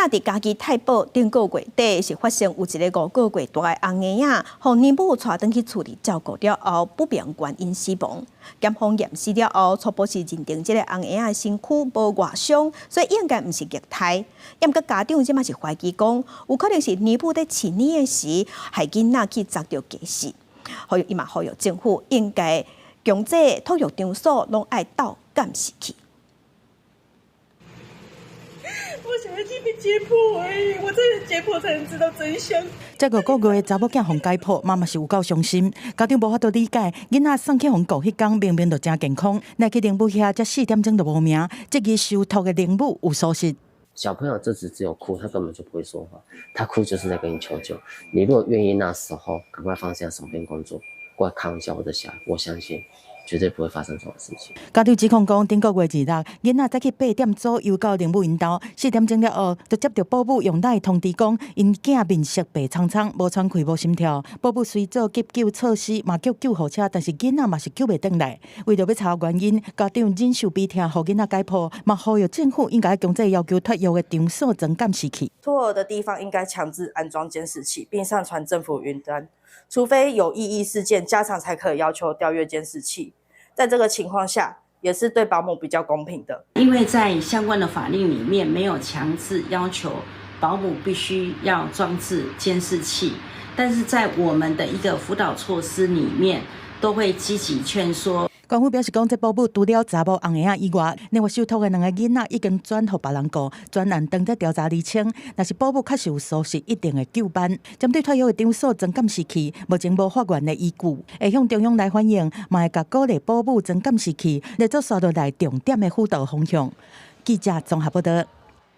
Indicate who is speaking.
Speaker 1: 仔佇嘉義太保頂個月底是發生有一個5個月大的紅嬰仔，予奶母帶轉去厝裡照顧了後，不明原因死亡。檢方驗屍了後，初步是認定這個紅嬰仔身軀無外傷，所以應該毋是虐待。毋過家長這馬是懷疑講，有可能是奶母佇飼奶的時，害囡仔去齧著家死。呼籲伊嘛呼籲政府應該強制托育場所攏愛鬥監視器。
Speaker 2: 我想要去被解剖而已，我真的解剖才能知道真相。
Speaker 3: 這5個月查某囝予解剖，媽媽是有夠傷心。家長無法度理解，囡仔送去予顧彼工明明就誠健康，來去靈母遐才4點鐘就無名，質疑受託的靈母有疏失。
Speaker 4: 小朋友這時只有哭，他根本就不會說話，他哭就是在跟你求救。你如果願意那時候趕快放下手邊工作，過來看一下我的小孩，我相信絕對不會發生這種事情。
Speaker 3: 家長指控講，頂個月26，囡仔早起8點左右到靈母𪜶兜，4點鐘了後，就接著保姆用 LINE 通知講，𪜶囝面色白蒼蒼，無喘氣，無心跳。保姆隨做急救措施，嘛叫救護車，但是囡仔嘛是救袂轉來。為著欲查原因，家長忍受悲痛，予囡仔解剖，嘛呼籲政府應該強制要求托育的場所裝監視器。
Speaker 5: 托兒的地方應該強制安裝監視器，並上傳政府雲端。除非有異議事件，家長才可以要求調閱監視器。在這個情況下，也是對保姆比較公平的。
Speaker 6: 因為在相關的法令裡面沒有強制要求保姆必須要裝置監視器，但是在我們的一個輔導措施裡面，都會積極勸說。
Speaker 3: 官府表示講，這保姆除了查某紅嬰仔以外，另外受託的兩個囡仔已經轉予別人顧，專案當在調查釐清。若是保姆確實有疏失，一定會究辦。針對托育的場所裝監視器，目前無法源的依據，會向中央來反映，嘛會共鼓勵保姆裝監視器，來做紲落來重點的輔導方向。記者綜合報道。